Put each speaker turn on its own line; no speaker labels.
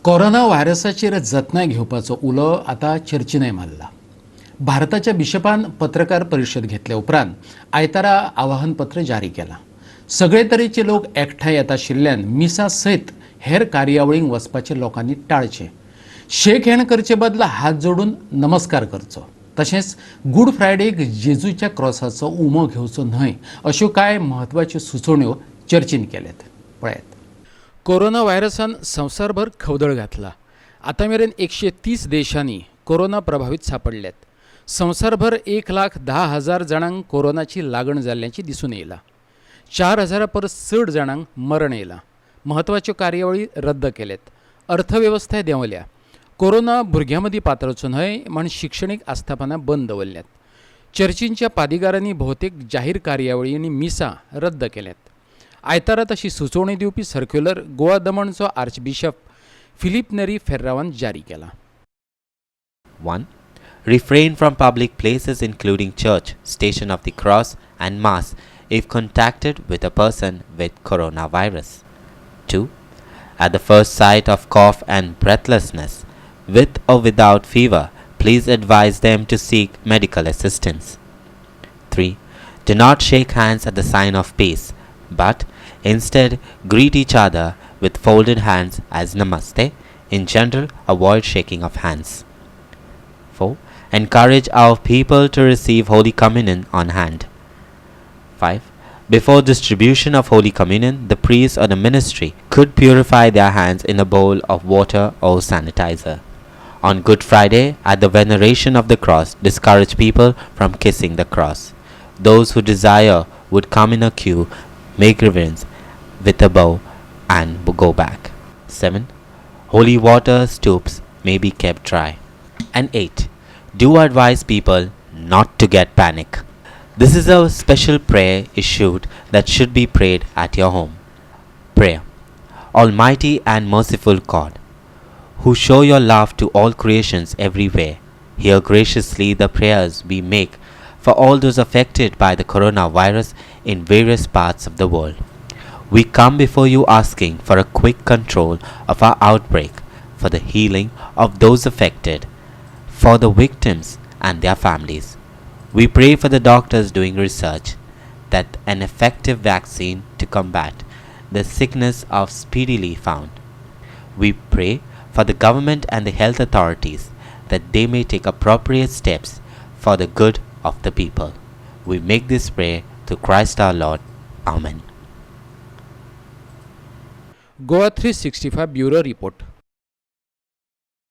Corona व्हायरसाचेर जतनाय घेवपाचो उलो आतां चर्चीनय मारला. भारताच्या बिशपान पत्रकार परिशद घेतल्या उपरांत आयतारा आवाहनपत्र जारी केलां. सगळे तरेचे लोक एकठांय येत आशिल्ल्यान मिसा सयत हेर कार्यावळींक वचपाचें लोकांनी टाळचें. शेक हँड करचे बदला हात जोडून नमस्कार करचो. तशेंच गूड फ्रायडेक जेजूच्या क्रॉसाचो उमो घेवचो न्हय अश्यो कांय म्हत्वाच्यो सुचोवण्यो चर्चीन केल्यात. पळयात, कोरोना व्हायरसान संवसारभर खवदळ घातला. आतां मेरेन 130 देशांनी कोरोना प्रभावीत सांपडल्यात. संवसारभर 1,10,000 जाणांक कोरोनाची लागण जाल्ल्याची दिसून येयला. 4000 परस चड जाणांक मरण येयलां. म्हत्वाच्यो कार्यावळी रद्द केल्यात. अर्थवेवस्थाय देंवल्या. कोरोना भुरग्यां मदीं पातळचो न्हय म्हण शिक्षणीक आस्थापनां बंद दवरल्यात. चर्चींच्या पादिगारांनी भोवतेक जाहीर कार्यावळी आनी मिसां रद्द केल्यात. आयतारा तशी सुचोवणी दिवपी सर्क्युलर गोवा दमणचो आर्चबिशप फिलीप नेरी फेर्रावान जारी केला.
1. Refrain from public places including church, station of the cross, and mass if contacted with a person with coronavirus. 2. At the first sight of cough and breathlessness, with or without fever, please advise them to seek medical assistance. 3. Do not shake hands at the sign of peace, but instead greet each other with folded hands as namaste. In general, avoid shaking of hands. 4. Encourage our people to receive Holy Communion on hand. 5. Before distribution of Holy Communion, the priest or the ministry could purify their hands in a bowl of water or sanitizer. On Good Friday, at the veneration of the cross, discourage people from kissing the cross. Those who desire would come in a queue, make reverence with a bow, and go back. 7. Holy water stoups may be kept dry. And 8. Do advise people not to get panic. This is a special prayer issued that should be prayed at your home. Prayer. Almighty and merciful God, who show your love to all creations everywhere, hear graciously the prayers we make for all those affected by the coronavirus in various parts of the world. We come before you asking for a quick control of our outbreak, for the healing of those affected, for the victims and their families. We pray for the doctors doing research that an effective vaccine to combat the sickness of speedily found. We pray for the government and the health authorities that they may take appropriate steps for the good of the people. We make this prayer through Christ our Lord. Amen.
Goa 365 bureau report.